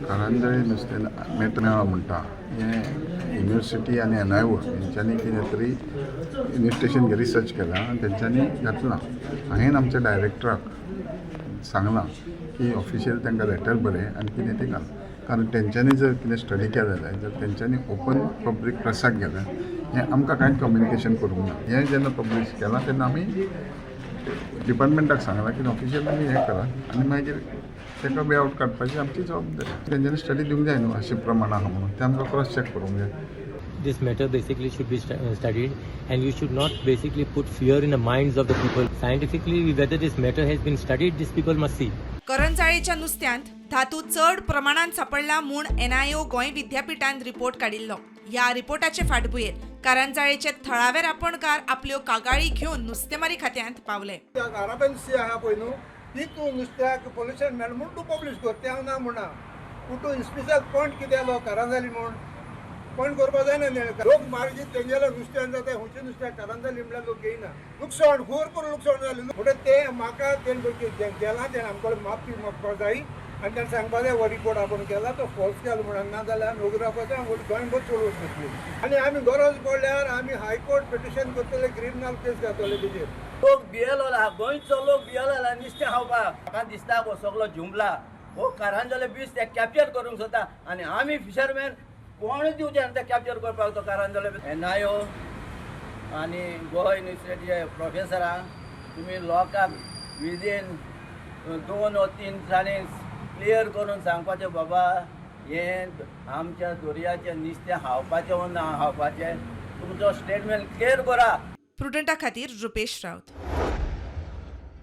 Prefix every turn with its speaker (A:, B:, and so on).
A: कारांजळे नुस्तें मेट मेळ्ळा म्हणटा हें युनिवर्सिटी आनी एनआयओ हेंच्यांनी कितें तरी इन्वेस्टिगेशन रिसर्च केलां आनी तेंच्यांनी घातलां. हांवें आमच्या डायरेक्टराक सांगलां की ऑफिशियल तांकां लेटर बरय आनी कितें तें घाल, कारण तेंच्यांनी जर कितें स्टडी केलें जाल्यार, जर तेंच्यांनी ओपन पब्लीक प्रेसाक गेलें, हें आमकां कांयच कम्युनिकेशन करूंक ना. हें जेन्ना पब्लीश केलां तेन्ना आमी डिपार्टमेंटाक सांगलां की ऑफिशियल आमी हें करा आनी मागीर ताका वे आवट काडपाची आमची जबाबदारी. तेंच्यांनी स्टडी दिवंक जाय न्हू अशें प्रमाण आहा म्हणून, तें आमकां क्रॉस चॅक करूंक जाय.
B: This matter basically should be studied and you should not basically put fear in the minds of the people. Scientifically, whether this matter has been studied, these people must see.
C: करंजाळेच्या नुस्त्यांत धातू चड प्रमाणांत सांपडला म्हूण NIO Goa विद्यापिठान report काडिल्लो. ह्या रिपोर्टाचे फाटभुंयेर कारंजाळेचे थळावे रापणकार आपल्यो कागाळी घेवन नुस्तेमारी खात्यांत पावले.
D: अरेबियन सी आहा पळय न्हू, ती तूं नुस्त्याक पोल्युशन मेळ्ळें म्हूण तूं पब्लीश कर, तें हांव ना म्हणना. पूण तूं स्पेशल पॉयंट कितें आलो कारांजाली म्हूण पॉयंट करपा जायना न्ही. लोक मार्गीर तेंगेल्या नुस्त्यान जाता, खंयचें नुस्त्याक कारांजाली म्हणल्यार लोक घेयना. लुकसाण, भरपूर लुकसाण जालें. म्हणटा तें म्हाका तेणें केलां तेणें आमकां माफी मागपाक जाय आनी तेणें सांगपा जाय हो रिपोर्ट आपूण केला तो फॉल्स केलो म्हणून. ना जाल्यार आमी ओगी रावपाचें, गोंयभर चळवळ करतली आनी आमी गरज पडल्यार आमी हायकोर्ट पिटिशन करतले, क्रिमिनल केस घातले तेजेर.
E: लोक भियेलो आहा, गोंयचो लोक भियेलो आहा नुस्तें खावपाक. म्हाका दिसता हो सगलो जुमला. हो कारांजले बीच ते कॅप्चर करूंक सोदता आनी आमी फिशरमॅन कोणूच दिवचे ना ते कॅप्चर करपाक तो कारांजले. एनआयओ आनी गोवा युनिवर्सिटीचे प्रोफेसरां, तुमी लोकांक विदीन 2 वा 3 दिसांनी क्लियर करून सांगपाचें, बाबा, हें आमच्या दर्याचें नुस्तें खावपाचें वो ना खावपाचें, तुमचो स्टेटमेंट क्लियर करा.
C: प्रुडंटा खातीर रुपेश राऊत.